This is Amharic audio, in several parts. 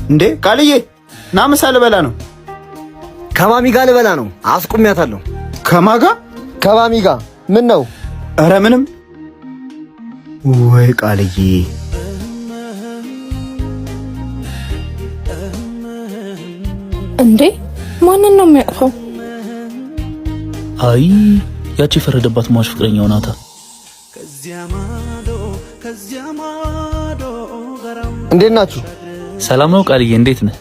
እንዴ ቃልዬ፣ ና ምሳ ልበላ ነው። ከባሚ ጋር ልበላ ነው። አስቁሚያታለሁ። ከማጋ? ከባሚ ጋር። ምን ነው? ኧረ ምንም። ወይ ቃልዬ፣ እንዴ ማንን ነው የሚያቅፈው? አይ ያቺ የፈረደባት ሟች ፍቅረኛው ናታ። እንዴት ናችሁ? ሰላም ነው ቃልዬ፣ እንዴት ነህ?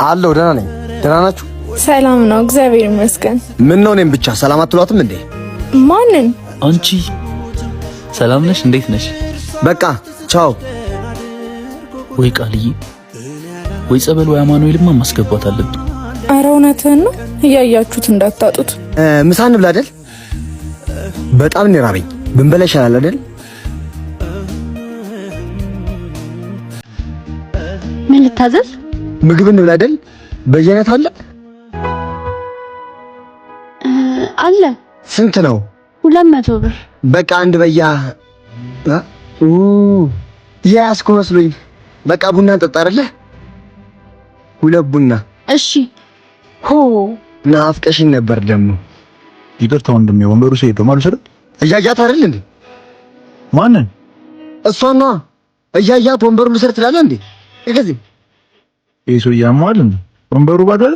አለሁ፣ ደህና ነኝ። ደህና ናችሁ? ሰላም ነው፣ እግዚአብሔር ይመስገን። ምን ነው እኔም ብቻ ሰላም አትሏትም እንዴ? ማንን? አንቺ ሰላም ነሽ? እንዴት ነሽ? በቃ ቻው። ወይ ቃልዬ፣ ወይ ጸበል ወይ አማኑኤልማ ማስገባት አለብን። ኧረ እውነትህን ነው፣ እያያችሁት እንዳታጡት። ምሳ እንብላ አይደል? በጣም ነው የራበኝ። ብንበላ ይሻላል አይደል? ምን ልታዘዝ? ምግብ እንብላ አይደል? በየአይነት አለ አለ። ስንት ነው? 200 ብር። በቃ አንድ በያ የያዝኩ መስሎኝ። በቃ ቡና እንጠጣ አይደለ? ሁለት ቡና። እሺ። ሆ ናፍቀሽኝ ነበር ደግሞ። ይቅርታ ወንድሜ፣ ወንበሩ ሲሄድ ነው ማለት አይደል? እያያት አይደል እንዴ? ማንን? እሷን ነዋ። እያያት ወንበሩ ልውሰድ ትላለህ እንዴ? ከዚህ ይሄ ሰውዬ ያመዋል እንዴ? ወንበሩ ባዶ አይደል?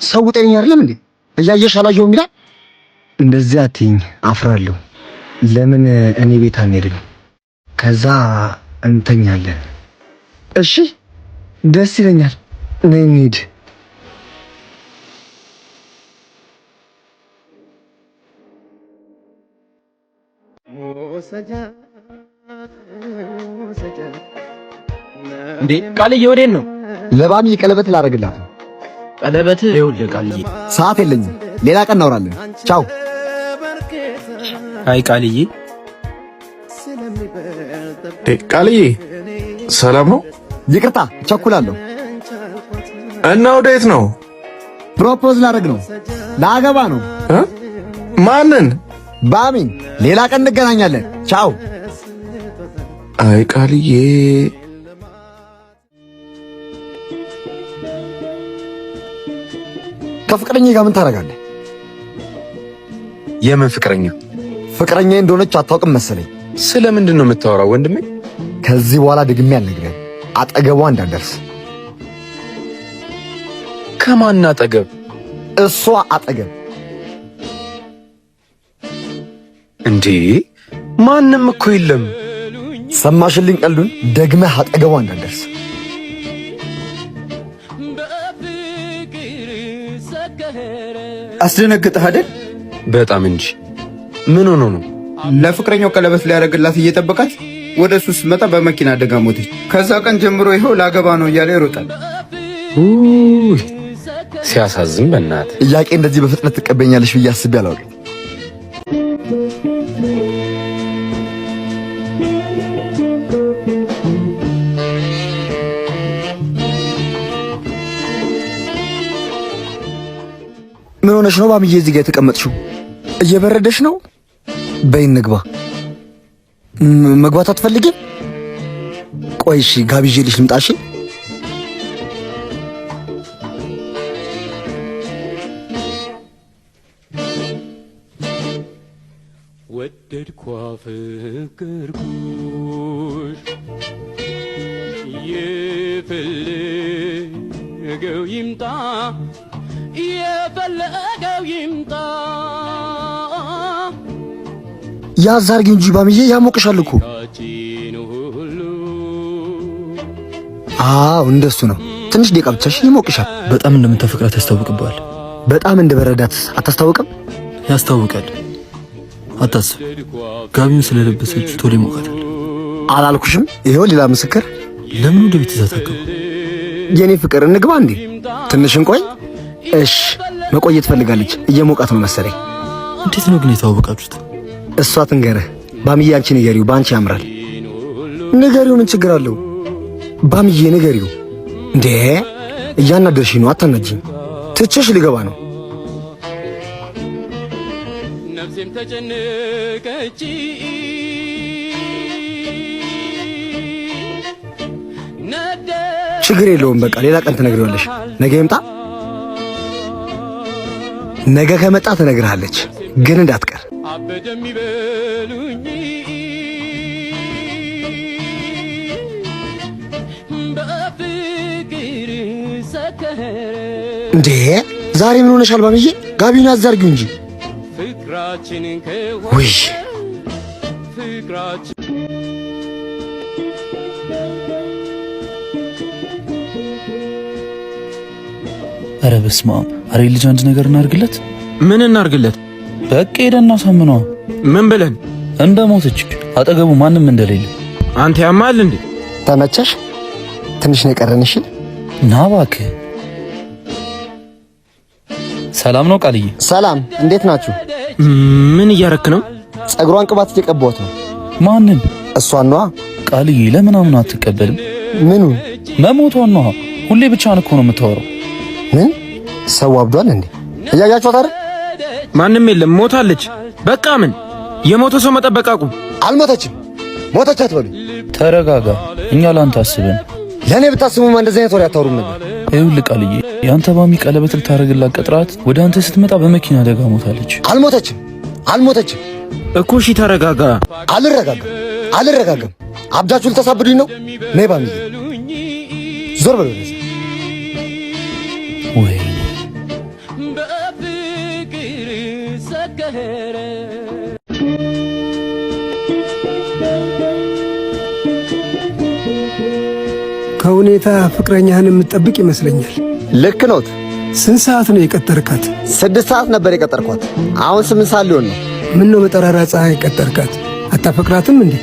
ሰው ጤነኛ አይደለም እንዴ? እያየሽ አላየሁም ይላል። እንደዚህ አትይኝ፣ አፍራለሁ። ለምን እኔ ቤት አንሄድም? ከዛ እንተኛለን። እሺ፣ ደስ ይለኛል። ነይ እንሂድ። እንዴ ቃልዬ፣ ወዴት ነው? ለባሚ ቀለበት ላደርግላት ነው። ቀለበት? ይኸውልህ ቃልዬ፣ ሰዓት የለኝም። ሌላ ቀን እናወራለን። ቻው። አይ ቃልዬ፣ ቃልዬ ሰላም ነው? ይቅርታ ቸኩላለሁ። እና ወዴት ነው? propose ላደርግ ነው። ላገባ ነው። ማንን? ባሚን። ሌላ ቀን እንገናኛለን። ቻው። አይ ቃልዬ፣ ከፍቅረኛ ጋር ምን ታደርጋለህ? የምን ፍቅረኛ? ፍቅረኛ እንደሆነች አታውቅም መሰለኝ። ስለምንድን ነው የምታወራው ወንድሜ? ከዚህ በኋላ ደግሜ አልነግርህም። አጠገቧ እንዳትደርስ። ከማን አጠገብ? እሷ አጠገብ። እንዴ ማንም እኮ የለም። ሰማሽልኝ? ቀልዱን ደግመህ አጠገቧ እንዳትደርስ። አስደነግጠህ አይደል? በጣም እንጂ። ምን ሆኖ ነው? ለፍቅረኛው ቀለበት ሊያደርግላት እየጠበቃት ወደ እሱ ስትመጣ በመኪና አደጋ ሞተች። ከዛ ቀን ጀምሮ ይኸው ላገባ ነው እያለ ይሮጣል። ውይ ሲያሳዝን። በእናትህ ጥያቄ እንደዚህ በፍጥነት ትቀበኛለሽ ብዬ አስቤ አላውቅም። ምን ሆነሽ ነው ባምዬ እዚህ ጋር የተቀመጥሽው? እየበረደሽ ነው? በይ እንግባ። መግባት አትፈልጊም? ቆይ እሺ ጋብዤልሽ ልምጣ። እሺ ወደድኳ ፍቅርኩሽ የፈለገው ይምጣ የፈለገው ይምጣ። ያዝ አድርጊ እንጂ ባምዬ ያሞቅሻል እኮ። ችን ሁሉ አዎ እንደሱ ነው። ትንሽ ደቂቃ ብቻሽ ይሞቅሻል። በጣም እንደምታፈቅራት ያስታውቅብሃል። በጣም እንደበረዳት አታስታውቅም? ያስታውቃል። አታስብ፣ ጋቢውን ስለለበሰች ቶሎ ይሞቃታል። አላልኩሽም? ይኸው ሌላ ምስክር። ለምን ወደ ቤት ይዛት አትገባም? የኔ ፍቅር እንግባ እንዴ? ትንሽ እንቆይ። እሺ መቆየት ፈልጋለች። እየሞቃት ነው መሰለኝ። እንዴት ነው ግን የተዋወቃችሁት? እሷ ትንገርህ። ባምዬ አንቺ ንገሪው፣ ባንቺ ያምራል። ንገሪው፣ ምን ችግር አለው? ባምዬ ንገሪው። እንዴ እያናደርሽ ነው፣ አታናጂኝ። ትቼሽ ልገባ ነው። ነፍሴም ተጨነቀች ነደ ችግር የለውም። በቃ ሌላ ቀን ትነግሪዋለሽ። ነገ ይምጣ። ነገ ከመጣ ትነግርሃለች፣ ግን እንዳትቀር። እንዴ ዛሬ ምን ሆነሻል ባምዬ? ጋቢውን አዛርጊው እንጂ። ውይ ኧረ በስመ አብ! ኧረ ልጅ አንድ ነገር እናርግለት። ምን እናርግለት? በቃ ሄደን እናሳምነዋ። ምን ብለን? እንደ ሞተች አጠገቡ ማንም እንደሌለ። አንተ ያማል እንዴ? ተመቸሽ? ትንሽ ነው የቀረን። እሺ ና እባክህ። ሰላም ነው ቃልዬ? ሰላም፣ እንዴት ናችሁ? ምን እያረክ ነው? ጸጉሯን ቅባት እየቀባሁት ነው። ማንን? እሷን ነዋ። ቃልዬ ለምን አምና አትቀበልም? ምኑን? መሞቷን ነዋ። ሁሌ ብቻህን እኮ ነው የምታወራው። ምን ሰው አብዷል እንዴ? እያያችኋት አይደል? ማንም የለም፣ ሞታለች። በቃ ምን የሞተ ሰው መጠበቅ አቁም። አልሞተችም። ሞተች አትበሉኝ። ተረጋጋ። እኛ ላንተ አስበን። ለእኔ ብታስቡማ እንደዚህ አይነት ወሬ አታወሩም ነበር። ይኸውልህ ቃልዬ፣ የአንተ ባሚ ቀለበት ልታደርግላት ቀጥራት ወደ አንተ ስትመጣ በመኪና አደጋ ሞታለች። አልሞተችም፣ አልሞተችም እኮ። እሺ ተረጋጋ። አልረጋጋም፣ አልረጋጋም። አብዳችሁ ልታሳብዱኝ ነው? ነይ ባሚዬ፣ ዞር በል ወደዚያ። ወይኔ ከሁኔታ ፍቅረኛህን የምትጠብቅ ይመስለኛል። ልክ ኖት። ስንት ሰዓት ነው የቀጠርካት? 6 ሰዓት ነበር የቀጠርኳት። አሁን 8 ሰዓት ሊሆን ነው። ምን ነው በጠራራ ፀሐይ ቀጠርካት? አታፈቅራትም እንዴ?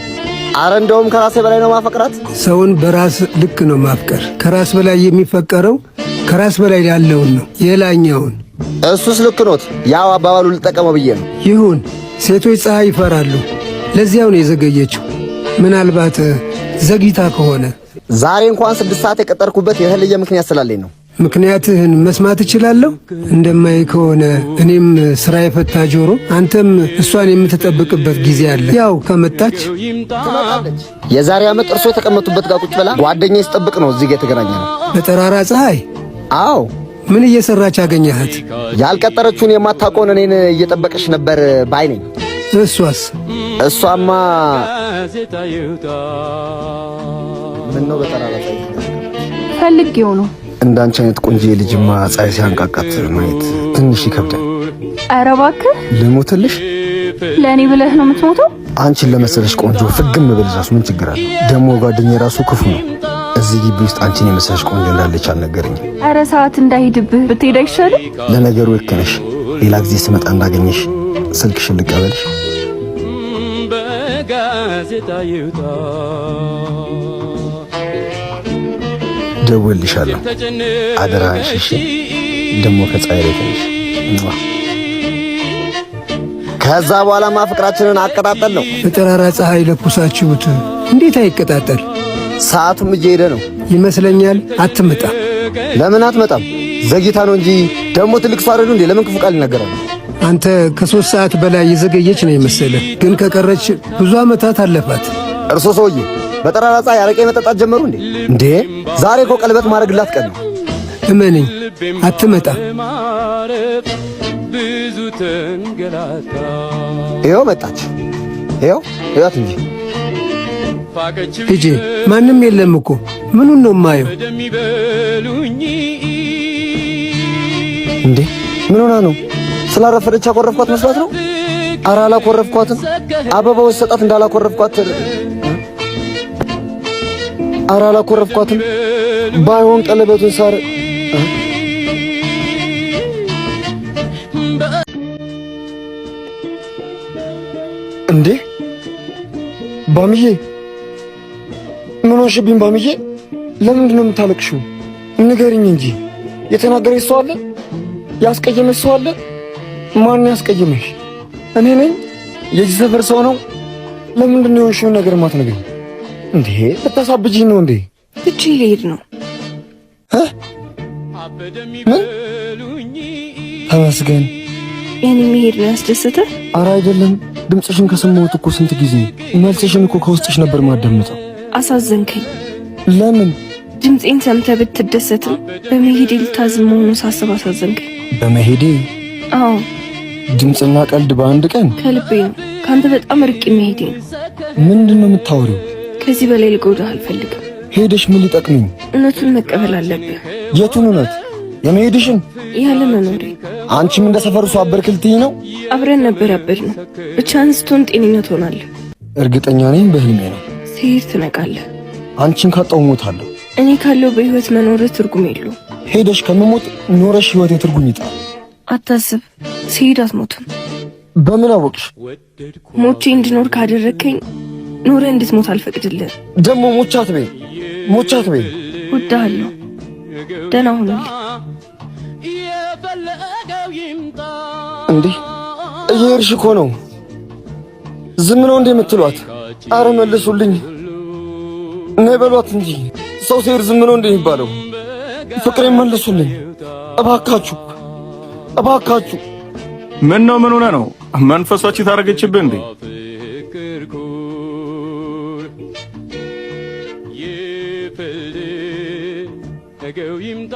አረ እንደውም ከራሴ በላይ ነው ማፈቅራት። ሰውን በራስ ልክ ነው ማፍቀር። ከራስ በላይ የሚፈቀረው ከራስ በላይ ያለውን ነው፣ የላኛውን። እሱስ ልክ ኖት። ያው አባባሉ ልጠቀመው ብዬ ነው። ይሁን። ሴቶች ፀሐይ ይፈራሉ። ለዚያው ነው የዘገየችው። ምናልባት ዘግይታ ከሆነ ዛሬ እንኳን 6 ሰዓት የቀጠርኩበት የተለየ ምክንያት ስላለኝ ነው። ምክንያትህን መስማት እችላለሁ? እንደማይ ከሆነ እኔም ስራ የፈታ ጆሮ፣ አንተም እሷን የምትጠብቅበት ጊዜ አለ። ያው ከመጣች ትመጣለች። የዛሬ ዓመት እርሶ የተቀመጡበት ጋር ቁጭ ብላ ጓደኛዬ ስጠብቅ ነው እዚህ ጋር የተገናኘ ነው። በጠራራ ፀሐይ? አዎ። ምን እየሰራች አገኘሃት? ያልቀጠረችውን የማታውቀውን እኔን እየጠበቀች ነበር ባይ ነኝ። እሷስ? እሷማ ምን ነው በጠራራ ፀሐይ ፈልጌው ነው። እንዳንቺ አይነት ቆንጆ ልጅማ ፀሐይ ሲያንቃቃት ማየት ትንሽ ይከብዳል። ኧረ እባክህ ልሞትልሽ። ለእኔ ብለህ ነው የምትሞተው? አንቺን ለመሰለሽ ቆንጆ ፍግም ብል ራሱ ምን ችግር አለ? ደግሞ ጓደኛዬ ራሱ ክፉ ነው። እዚህ ግቢ ውስጥ አንቺን የመሰለሽ ቆንጆ እንዳለች አልነገረኝም። ኧረ ሰዓት እንዳይሄድብህ ብትሄድ አይሻልም? ለነገሩ ልክ ነሽ። ሌላ ጊዜ ስመጣ እንዳገኘሽ ስልክሽን ልቀበልሽ። ደውልልሻለሁ። አደራሽ። እሺ። ደግሞ ከፀሐይ ላይ ትንሽ። ከዛ በኋላማ ፍቅራችንን አቀጣጠል ነው። በጠራራ ፀሐይ ለኩሳችሁት እንዴት አይቀጣጠል? ሰዓቱም እየሄደ ነው ይመስለኛል። አትመጣም። ለምን አትመጣም? ዘግይታ ነው እንጂ ደግሞ ትልቅ ሰው አይደሉ እንዴ? ለምን ክፉ ቃል ይናገራል? አንተ ከ3 ሰዓት በላይ የዘገየች ነው የመሰለ፣ ግን ከቀረች ብዙ ዓመታት አለፋት። እርሶ ሰውዬ በጠራራ ፀሐይ አረቄ መጠጣት ጀመሩ እንዴ? እንዴ ዛሬ እኮ ቀለበት ማድረግላት ቀን ነው። እመነኝ አትመጣም። ይኸው መጣች። ይኸው እያት እንጂ ልጄ፣ ማንም የለም እኮ ምኑን ነው የማየው? እንዴ ምን ሆና ነው? ስላረፈደች አኮረፍኳት መስሏት ነው? ኧረ አላኮረፍኳትም። አበባው ሰጣት እንዳላኮረፍኳት። ኧረ አላኮረፍኳትም። ባይሆን ቀለበቱን ሳር እንዴ ባምዬ ምን ሆንሽብኝ? ባምዬ ለምንድን ነው የምታለቅሽው? ንገሪኝ እንጂ። የተናገረሽ ሰው አለ? ያስቀየመሽ ሰው አለ? ማን ያስቀየመሽ? እኔ ነኝ? የዚህ ሰፈር ሰው ነው? ለምንድን ነው የሆንሽውን ነገር የማትነግሪኝ? እንዴ ልታሳብጂኝ ነው እንዴ? ትቼ ልሄድ ነው። ምን? ተመስገን። የኔ መሄድ ነው ያስደሰተ? ኧረ አይደለም። ድምፅሽን ከሰማሁት እኮ ስንት ጊዜ። መልስሽን እኮ ከውስጥሽ ነበር ማዳምጠው። አሳዘንከኝ። ለምን? ድምፄን ሰምተህ ብትደሰትም በመሄዴ ልታዝን መሆኑን ሳስብ አሳዘንከኝ። በመሄዴ? አዎ። ድምፅና ቀልድ በአንድ ቀን? ከልቤ ነው። ከአንተ በጣም ርቄ መሄዴ ነው። ምንድን ነው የምታወሪው? ከዚህ በላይ ልጎዳህ አልፈልግም። ሄደሽ ምን ሊጠቅመኝ? እውነቱን መቀበል አለብህ። የቱን እውነት? የመሄድሽን? ያለ መኖሬ። አንቺም እንደ ሰፈሩ ሰው አበድክ ልትይኝ ነው? አብረን ነበር ያበድነው። ብቻህን ስትሆን ጤነኛ ትሆናለህ። እርግጠኛ ነኝ በህልሜ ነው። ስሄድ ትነቃለህ። አንቺን ካጣሁ እሞታለሁ። እኔ ካለው በህይወት መኖርህ ትርጉም የለውም። ሄደሽ ከምሞት ኖረሽ ህይወቴ ትርጉም ይጣል። አታስብ፣ ስሄድ አትሞትም። በምን አወቅሽ? ሞቼ እንድኖር ካደረግከኝ ኖረህ እንድትሞት አልፈቅድልህም። ደግሞ ሞቻት በይ፣ ሞቻት በይ። እወድሃለሁ። ደህና ሁንልኝ። እንዴ እየሄድሽ እኮ ነው። ዝም ነው እንዴ የምትሏት? አረ መልሱልኝ። ነይ በሏት እንጂ ሰው ሲሄድ ዝም ነው እንዴ የሚባለው? ፍቅሬን መልሱልኝ እባካችሁ፣ እባካችሁ። ምን ነው? ምን ሆነ ነው? መንፈሷች ታረገችብህ እንዴ? የፈለገው ይምጣ።